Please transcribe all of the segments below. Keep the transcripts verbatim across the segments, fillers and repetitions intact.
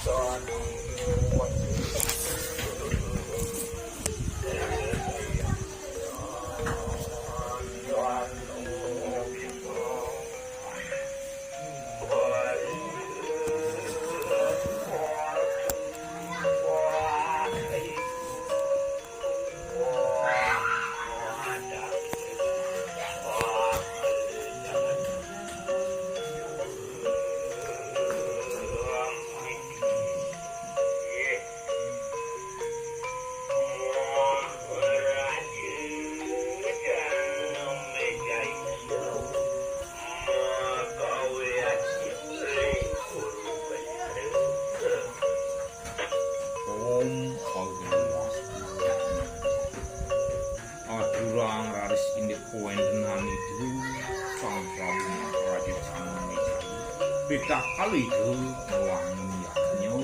Om Agung Wastu. Adurang raris indik kawéntenan itu, Sang Prabu Maharaja Janamejaya. Pitakal itu ngwangun yadnya,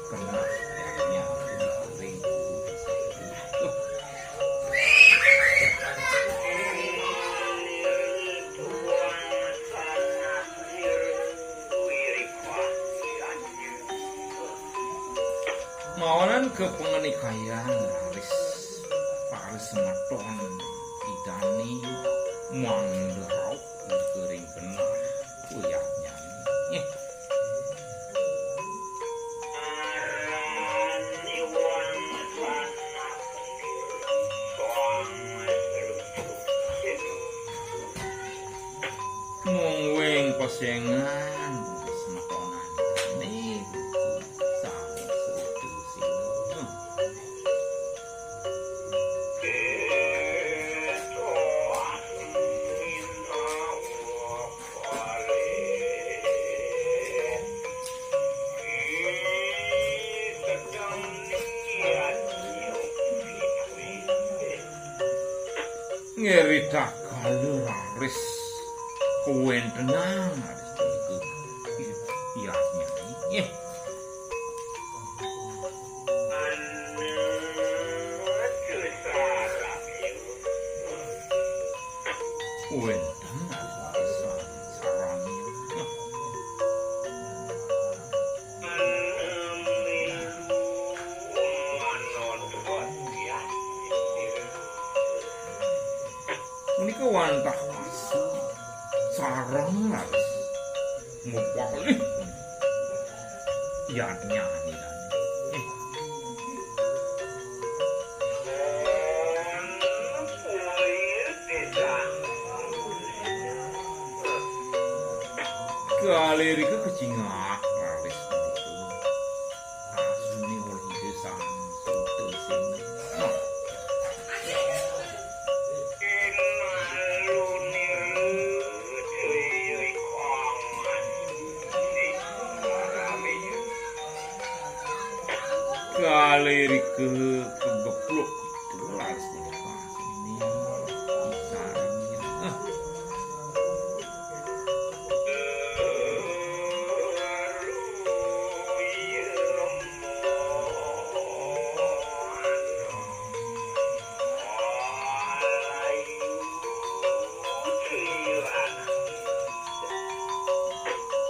kenah yadnya ring. Mawanan kapanganikayan raris para semeton Idane mangda rauh ring genah yadnyane. Eh. Mungguing pesengan semetonane sami sruta sira. Ngiring kala raris kawéntenan raris punika yadnyane. Nggih. Wénten raris sarana. Punika wantah sareng raris mupalih yadnyane. Kalih rika kacingak raris punika. Asune olih Ida Sang Suta Sena. Kalih rika kagepluk itulah.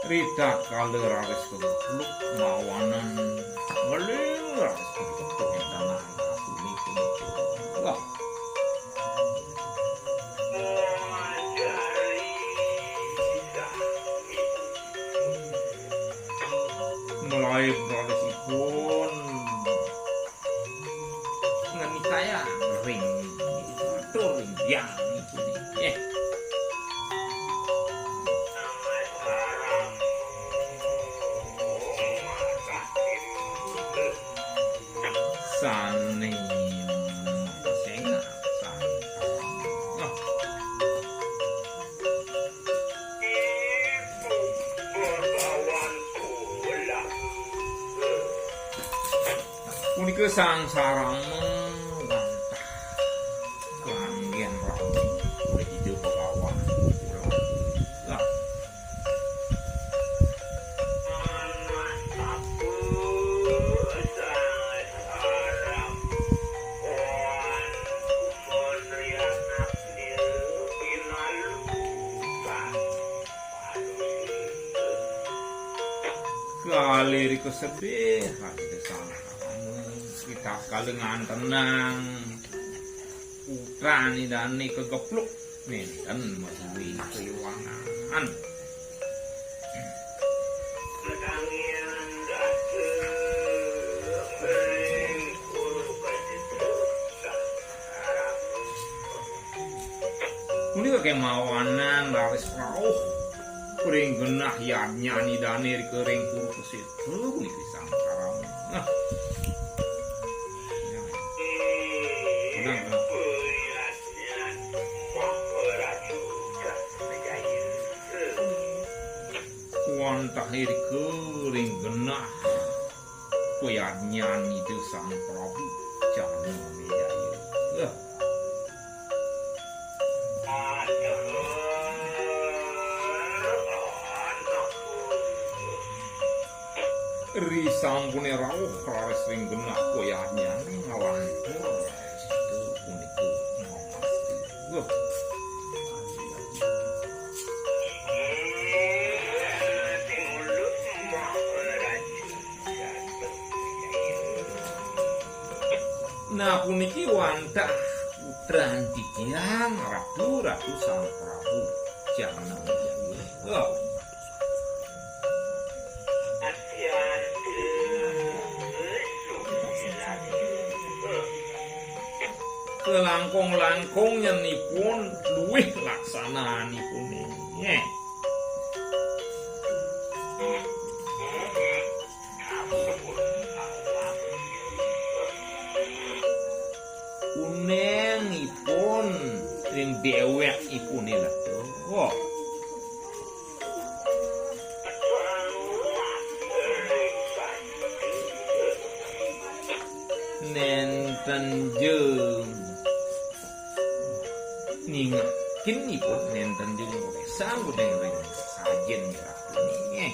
Ritatkala raris kagepluk mawanan ngeling raris kagepluk ing tanah asune punika. Wah. Melaib rarisipun ngenikayang ring atur ring biang niki. Eh. Sane sengak, sane. Nah. Punika Sang Sarama wantah kanggen rami olih Ida Begawan. Nah. Kalih rika Sedih ati Sang Prabu. Ri tatkala ngantenang putran Idane kagepluk, nenten madué kéwangan. Punika kemawanan raris rauh ring genah yadnyan Idane ring Kuru Kseta puniki Sang Prabu. Nah. Nah, nah. Wantah irika ring genah payadnyan Ida Sang Prabu Janamejaya. Lah. Ri sampune rauh raris ring genah payadnyan nglantur raris punika mamasti. Wah. Nah, puniki wantah putran titiang Ratu, Ratu Sang Prabu Janamejaya. Wah. Kalangkung-langkung nyen ipun luih laksananipune. Nggih. Kuneng ipun ring dewek ipune lho. Nenten jeng ningekin ipun, nenten jeng ngresang gudeng ring sajen. Nggih.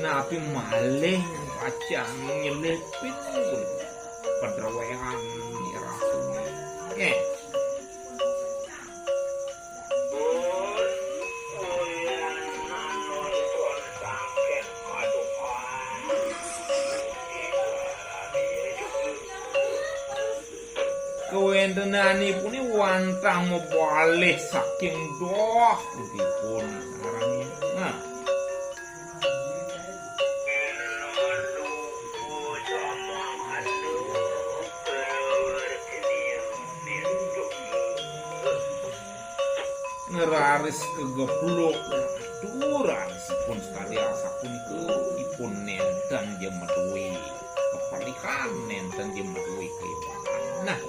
Napi malih pacang nyelipin padrewean Nyi Ratu? Nggih. Kawentenanipune wantah mabalih saking doh putipun. Nah. Ngraris kagepluk, aduh, rarisipun sakadi asapunika, ipun nenten ja madué kapalihan, nenten ja madué kaibanan. Nah.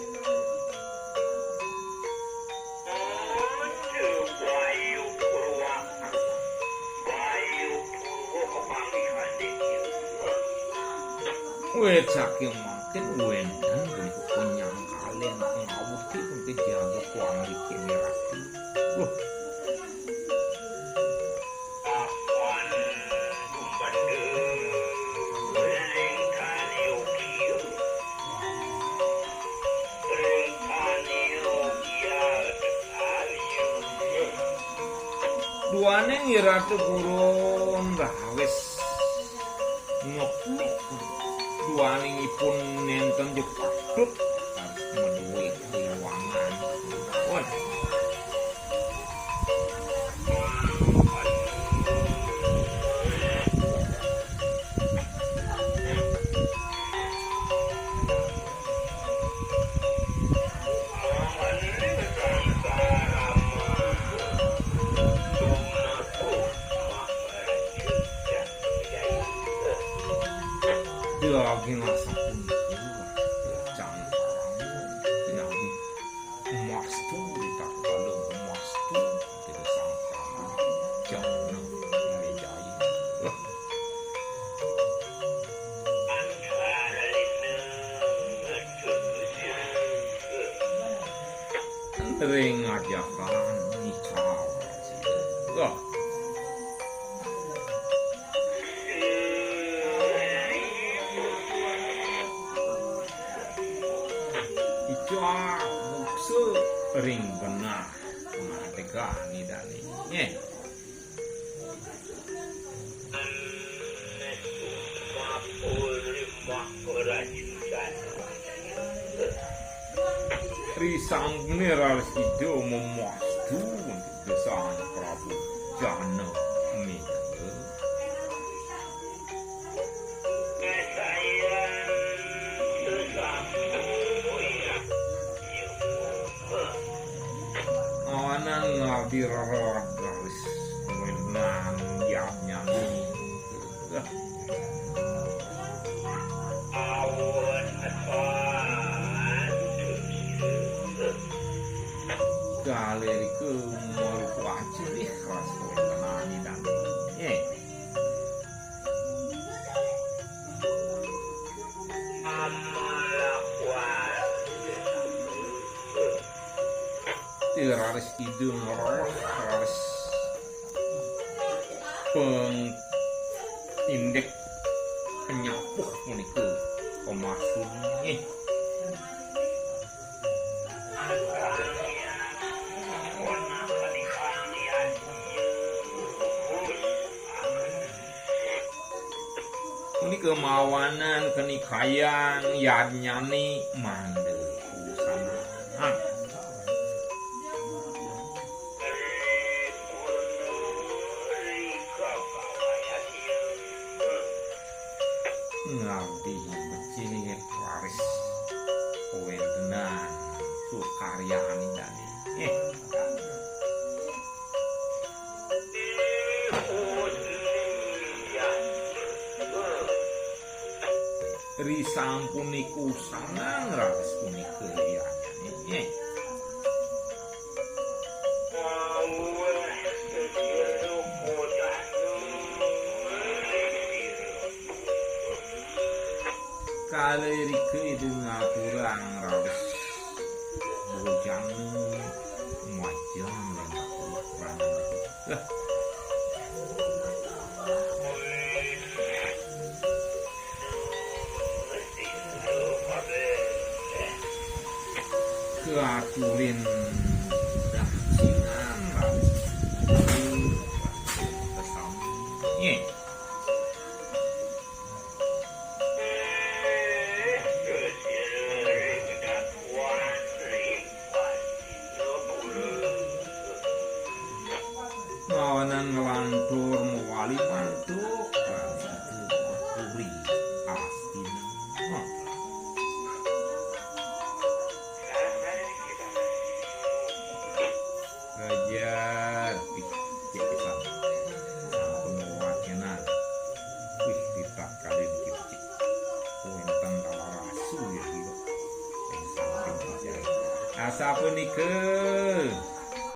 Wit saking mangkin wénten punika panyangkalen pangawuti punika jaga pangrikin Ratu. Wah. Duaning Ratu purun raris ngepluk. Duaning ipun nenten ja patut madué kaiwangan. Waduh. Daging asapunika, cang parama, sinambi mastu, ritatkala mastu, kita Sang Prabu Janamejaya. Ring ajakan nicawasya. Icah muksa. Ring genah ngadegang Ida dané. Nggih. Risampuné raris Ida mamastu ka Sang Prabu Janamendra. Awanan ngabdi rerod raris wenang yadnyané. Kalih irika marupa ajerih ras kawentenan Idané. Eh. Raris Ida ngrereh, raris peng-, indik penyapuh punika pemasunggih. Punika mawanan kanikayang yadnyané manda usaha. Ngabdi becik raris kawentenan sukaryaning dané. Eh. Risampuné kusanang raris punika liyanyané. Eh. Kalih irika Ida ngaturang raris bojana majeng lan aturang. Lah. Kaaturin daksinan raris. Nggih. Mawanan nglantur mawali mantuk, raris Ida ka puri Astina. Raja, wih, cek pisan. Sampun mawacana. Wih, ritatkala niki becik. Wénten talar asu ya, gitu. Ing samping Raja. Asapunika.